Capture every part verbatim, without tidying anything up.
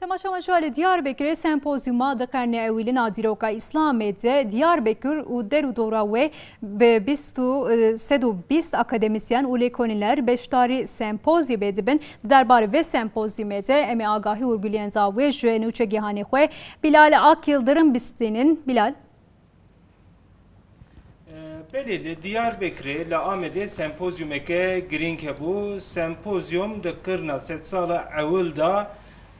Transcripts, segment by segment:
Temaşevanên ji alî Diyarbekirê sempozyuma di qernê ewilîna dîroka Îslamê de Diyarbekir û der û dora wê bi bîst û, e, sed û bîst akademîsyen û lêkolîner beşdarî sempozyumê dibin. Di derbarê vê sempozyumê de em ê agahî û guliyenda wê ji nûçegihanê xwe Bilal Ak Yildirim bistînin. Bilal. Belê, li Diyarbekirê, li Amedê sempozyumeke girîng hebû. Sempozyum di qirna sedsala ewil de,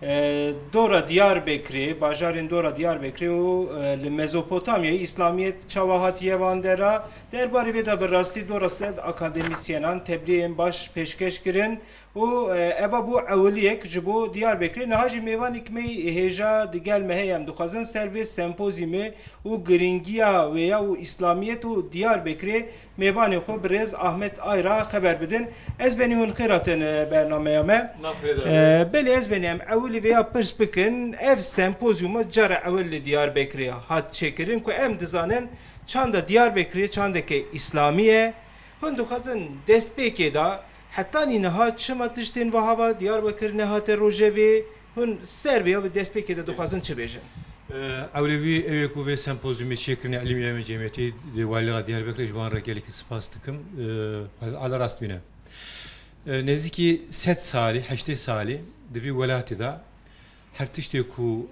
e, dora Diyarbekirê, bajarên dora Diyarbekirê û, e, li Mezopotamyayê îslamiyet çawa hatiye van dera. Derbarê vê de bi rastî dora sed akademîsyenan, tebliğên baş pêşkeş kirin. Û, e, eva bû ewiliyek ji bo Diyarbekirê. Niha jî mêvanek me hêja digel me heye, em dixwazin ser vê sempozyumê û giringiya wê ya û Îslamiyet û Diyarbekirê mêvanê xwe birêz Ahmet Ayra xeber bidin. Ez benî hûn xêr hatin, e, bernameya me. Navxêr E, Belê ez benî em ewilî vê ya pirs bikin. Ev sempozyuma cara ewil li Diyarbekirê hat çêkirin ku em dizanin çanda Diyarbekirê çandeke Îslamî ye. Hûn dixwazin destpêkê de hetanî niha çima tiştên vahava Diyarbekir nehate rojevê? Hûn ser vê ya bi destpêkê de dixwazin çi bêjin? Ewlewî ew ê ku vê sempozyumê çêkirine Elîmî Emê Cemêtî di Walîliga Diyarbekirê ji wan re gelekî spas dikim. Ala rast bîne. Nêzîkî sed salî, heştê salî di vî welatî de her tiştê ku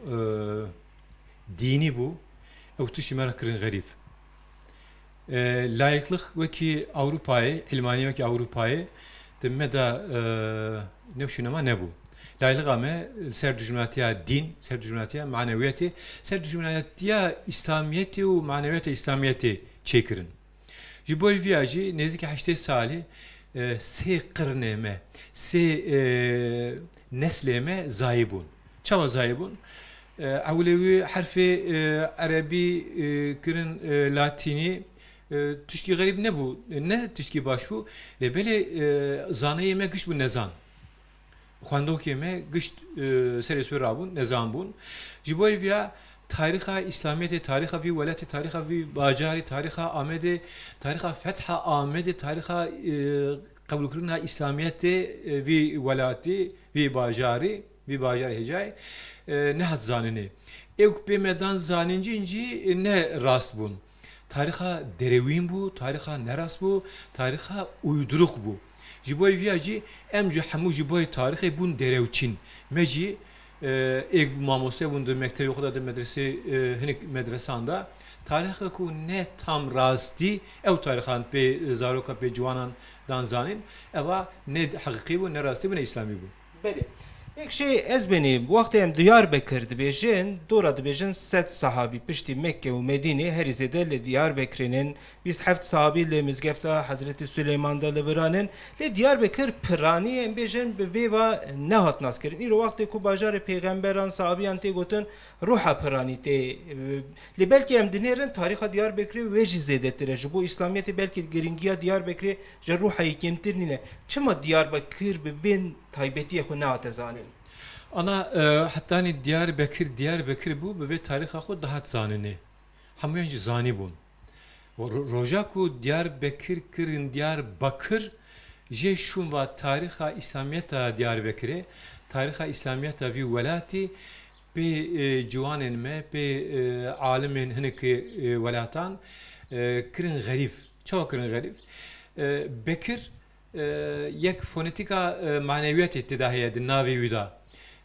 dînî bû, ew tiştî me re kirin xerîb. E, layîqlix wekî Ewropayê, îlmanî wekî Ewropayê di me de, e, newş û nema nebû. Layîqlixa me li ser dijminatiya dîn, ser dijminatiya manewiyetê, ser dijminatiya Îslamiyetê û manewiyeta Îslamiyetê çêkirin. Ji bo vîya jî nêzîkî heştê salî, e, sê qirnê me, sê, e, neslê me zayî bûn. Çawa zayî bûn? E, ewlewî herfê, e, erebî, e, kirin, e, latînî, e, tiştkî xerîb nebû, ne tiştkî baş bû. Lê belê, e, zaneyê me giş bû nezan. Xwendokê me gişt, e, serê sor rabûn, nezan bûn. Ji bo vîya tarîxa Îslamiyetê, tarîxa vî welatê, tarîxa vî bajarî, tarîxa Amedê, tarîxa fetha Amedê, tarîxa, e, qebûlkirina Îslamiyetê, e, vî welatî, vî bajarî, vî bajarê hêjayê, e, nehat zaninê. Ew ku pê me dan zanîncîn jî, e, ne rast bûn. Tarîxa derewîn bû, tarîxa nerast bû, tarîxa uyduruk bû. Ji bo vîya jî em jî hemû ji bo tarîxê bûn derewçîn. Me jî, e, êk mamoste bûn di mektebê xwe de, di medresê, e, hinek medresan de. Tarîxê ku ne tam rastî, ew tarîxan pê zaroka pê ciwanan dan zanîn, eva ne heqîqî bû, ne rastî bû, ne îslamî bû. Belê. Yek şey ez benî, wextê em Diyarbekir dibêjin, dora dibêjin sed sahabî piştî Mekke û Medînê herî zêde li Diyarbekirê nin, bîst heft sahabî li mizgefta Hezretî Suleyman de li viranin. Lê Diyarbekir piranî em bêjin bi vê va nehat naskirin. Îro wextê ku bajarê pêxemberan, sahabiyan tê gotin, ruha piranî tê. Lê belkî em dinêrin tarîxa Diyarbekirê wê jî zêdetir e. Ji bo Îslamiyetê belkî giringiya Diyarbekirê ji ruha yê kêmtir nîne. Çima Diyarbekir bi vê taybetiyê xwe nehate zanîn? Ana, e, hetanî Diyarbekir, Diyarbekir bû, bi vê tarîxa xwe dihat zanînê. Hemûyan jî zanî bûn. Ro-, roja ku Diyarbekir kirin Diyarbakir, jê şûn va tarîxa Îslamiyeta Diyarbekirê, tarîxa Îslamiyeta vî welatî, pê, e, ciwanên me, pê, e, alimên hinek, e, welatan, e, kirin xerîb. Çawa kirin xerîb? E, Bekir, e, yek fonetîka, e, manewiyetê tê de heye di navê wî de.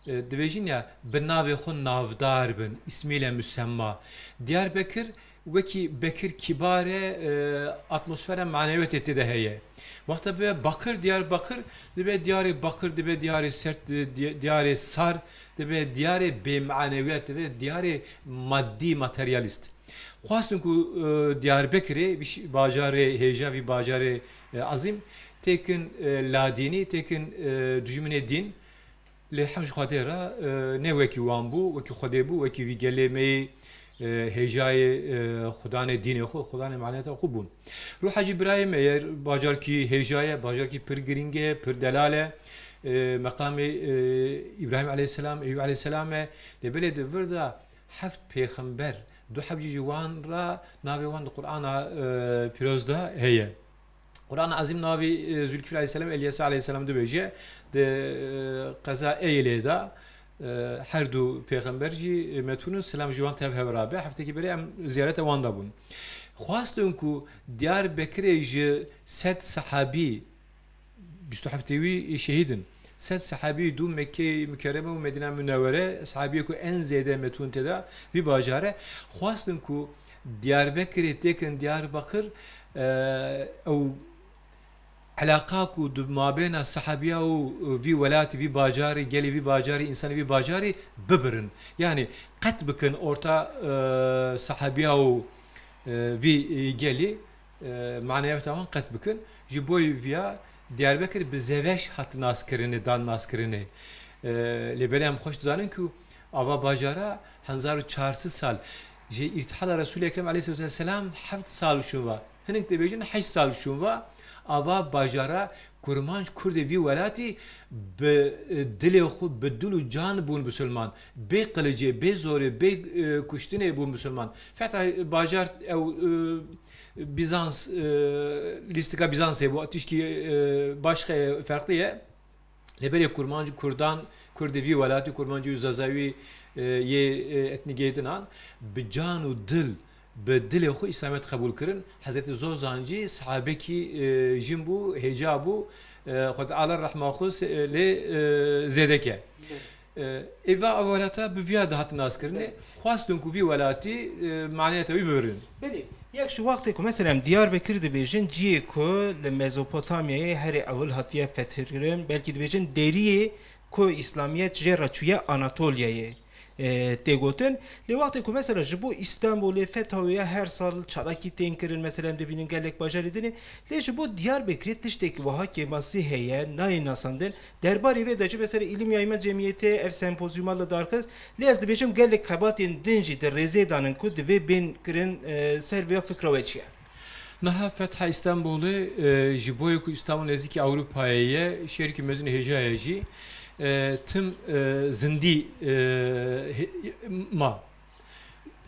E, dibêjin ya, bi navê xwe navdar bin, îsmîle musemma. Diyarbekir wekî Bekir Kîbar e, e, atmosfera manewiyetê tê de heye. Wexta bibe Bakir, Diyarbakir, dibe diyarê bakir, dibe diyarê sert, di-, di-, diyarê sar, dibe diyarê bêmanewiyet, dibe diyarê madî, materyalîst. Xwestin ku, e, Diyarbekirê, vî ş-, bajarê hêja, vî bajarê, e, ezîm, têkin, e, ladînî, têkin, e, dijminê dîn, lê hem ji Xwedê re, e, ne wekî wan bû, wekî Xwedê bû, wekî vî gelê me yê, e, hêjayê, e, xudanê dînê xwe, xudanê maneta xwe bûn. Ruha jî birayê me ye, bajarkî hêja ye, bajarkî pir girîng e, pir delal e. E, meqamê, e, Îbrahîm aleyhisselam, Eyûb aleyhisselam e. Lê belê di vir de heft pêxember, du heb jî ji wan re navê wan di Qur'ana, e, pîroz de heye. Qur'ana Ezîm navê, e, Zülkifl aleyhisselam, Elyesa aleyhisselam dibêje, di, e, qeza Eylê de, e, her du pêxember jî, e, metûn in, selam ji wan tev hev rabe. Heftekî berê em ziyareta wan de bûn. Xwestin ku Diyarbekirê ji sed sehabî, bîst û heftê wî şehîd in. Sed sehabî dû Mekkeyê Mukerreme û Medîna Munewwere, sehabiyê ku en zêde metûn tê de vî bajar e, xwestin ku Diyarbekirê têkin Diyarbakir, e, ew Elaqa ku di mabêna sehabiya û, e, vî welatî, vî bajarî, gelê vî bajarî, însanê vî bajarî bibirin. Yanî qet bikin orta, e, sehabiya û, e, vî, e, gelî, e, maneya wan qet bikin. Ji bo viya Diyarbekir bi Zeveş hat naskirinê, dan naskirinê. E, lê belê em xweş dizanin ku ava bajara hezar û çar sed sal ji îrtihala Resûlê Ekrem aleyhisselatu vesselam heft sal şûn va. Hinek dibêjin heşt sal şûn va ava bajara kurmanc kurdê vî welatî bi, e, dilê xwe, bi dil û can bûn misilman. Bê qilicê, bê zorê, bê, e, kuştinê bûn misilman. Fetha bajar ew, e, Bizans, e, lîstika Bizansê bû, tişkî, e, başqe ferqlî ye. Lê belê kurmancî kurdan, kurdê vî welatî, kurmancî û zazawî, e, yê, e, etnîkê din an, bi can û dil, bi dilê xwe Îslamiyet qebûl kirin. Hezretî Zozan jî sehabekî, e, jin bû, hêca bû, e, Xwedê Teala rehma xwe se-, e, lê, e, zêde ke. E, êva ev welata bi viya dihat naskirinê. Xwestin ku vî welatî, e, maniyeta wî bibirin. Belê, yek ji wextê ku mesela em Diyarbekir dibêjin, cihê ku li Mezopotamyayê herê ewil hatiye fethkirin, belkî dibêjin deriyê ku Îslamiyet jê re çûye Anatolyayê, e, tê gotin. Lê wextê ku mesela ji bo Îstanbulê fetha wê ya her sal çalakî tên kirin, mesela em dibînin gelek bajarê dinê. Lê ji bo Diyarbekirê tiştekî wiha kêmasî heye, nayê nasandin. Derbarê vê de jî mesela Îlim Yayma Cemiyetê ev sempozyuma li dar xist. Lê ez dibêjim gelek xebatên din jî di rêzê de nin ku divê bên kirin, e, ser vê fikra we çi ye? Niha Fetha Îstanbulê, e, ji bo ku Îstanbul nêzîkî Ewropayê ye, şêrikî mezin hêja ye jî, e, tim, e, zindî, e, he-, ma.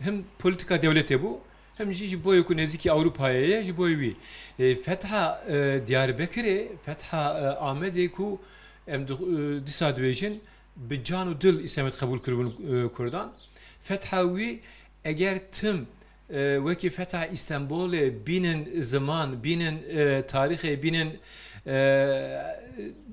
Him polîtîka dewletê bû, him jî ji bo ku nêzîkî Ewropayê ye, ji bo wî. E, Fetha, e, Diyarbekirê, Fetha, e, Amedê ku em di-, e, dîsa dibêjin, bi can û dil Îslamiyet qebûl kiribûn, e, Kurdan. Fetha wî eger tim, e, wekî Fetha Îstanbulê bînin ziman, bînin, e, tarîxê, bînin, e,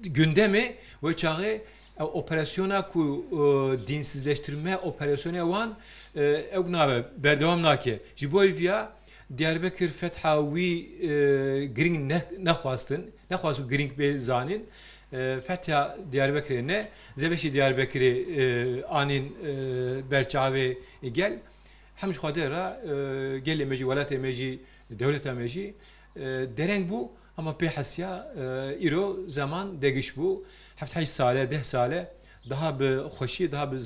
gündemê, wê çaxê ew operasyona ku, e, dînsizleştirme operasyonê wan, e, ew nabe, berdewam nake. Ji bo viya Diyarbekir fetha wî, e, girîng ne-, nexwastin, nexwast girîng bê zanîn. E, fetha Diyarbekirê ne, Zebeşê Diyarbekirê, e, anîn, e, ber çavê gel. Hem ji Xwedê re, e, gelê me jî, welatê me jî, dewleta me jî, e, dereng bû, ama pê hesiya, e, îro zeman degiş bû. Heft heşt sale, deh sale daha bi xweşî, daha bi, e,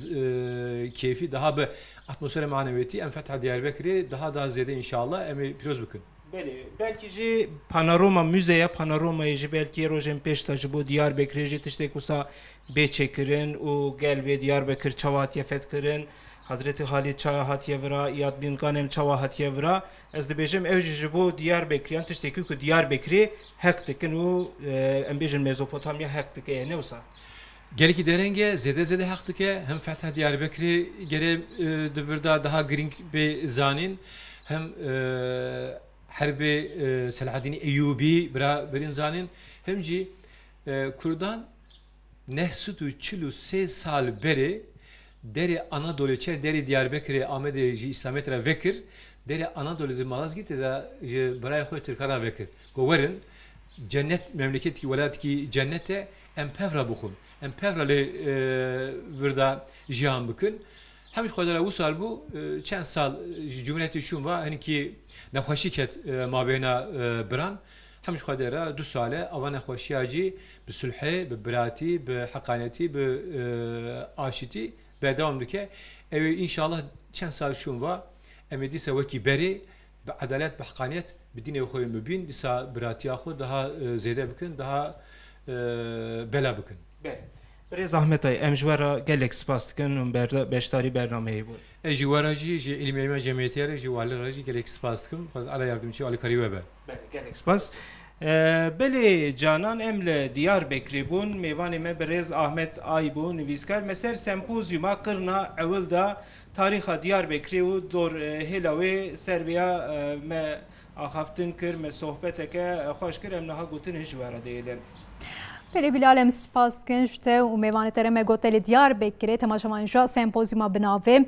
kêfî, daha bi atmosfera manewiyetî em fetha Diyarbekirê daha, daha zêde înşallah em ê pîroz bikin. Belê, belkî jî panorama, muzeya panoramayê jî belkî rojên pêş de ji bo Diyarbekirê jî tiştek wisa bê çêkirin û gel bê Diyarbekir çawa hatiye fetkirin, Hezretî Xalîd çawa hatiye vira, Îyad bin Ganem çawa hatiye vira. Ez dibêjim ew jî ji bo Diyarbekiriyan tiştekî ku Diyarbekirê heq dikin û, e, em bêjin Mezopotamya heq dike, ne wisa? Gelekî dereng e, zêde zêde heq dike. Hem fetha Diyarbekirê gere, e, di vir de daha girîng bê zanîn, hem, e, herbê, e, Selahaddînî Eyûbî bira birîn zanîn, hem jî, e, Kurdan neh sed û çil û sê sal berê derê Anadolê çer, derê Diyarbekirê, Amedê ji Îslamiyetê re vekir, derê Anadolê di Malazgirtê de ji birayê xwe Tirkan re vekir. Got, werin, cennet, memleketkî, welatkî cennet e, em pev re bixwin. Em pev re lê, e, vir de jiyan bikin. Hem ji Xwedê re wisal bû, e, çend sal ji cumhuriyetê şûn va, hinekî nexweşî ket, e, mabêna, e, biran. Hem ji Xwedê re du sal e, ava nexweşiya jî bi sulhê, bi biratî, bi heqanetî, bi, e, aşitî berdewam dike. Ew ê înşallah çend sal şûn va, em ê dîsa wekî berê bi edalet, bi heqaniyet, bi dînê xwe yên mubîn, dîsa biratiya xwe daha, e, zêde bikin, daha, e, bela bikin. Belê. Birêz Ahmet Ay, em ji we re gelek spas dikin û berde-, beşdarî bernameyê bûn. Ez ji we re jî, ji Îlmî Yayma Cemiyetê re jî, Walî re jî gelek spas dikim. Xwedê Ala yardimçî, alîkarî we be. Belê, gelek spas. Belê Canan, em li Diyarbekirê bûn. Mêvanê me birêz Ahmet Ay bû, nivîskar. Me ser sempozyuma Qirna Ewil da tarîxa Diyarbekirê û dor, e, hêla wê ser vêya, e, me axaftin kir, me sohbeteke, e, xweş kir. Em niha gotin ji we re dêlin. Belê Bilal, em spas dikin ji te û mêvanê te re. Me gote li Diyarbekirê temaşevan ji sempozyuma bi navê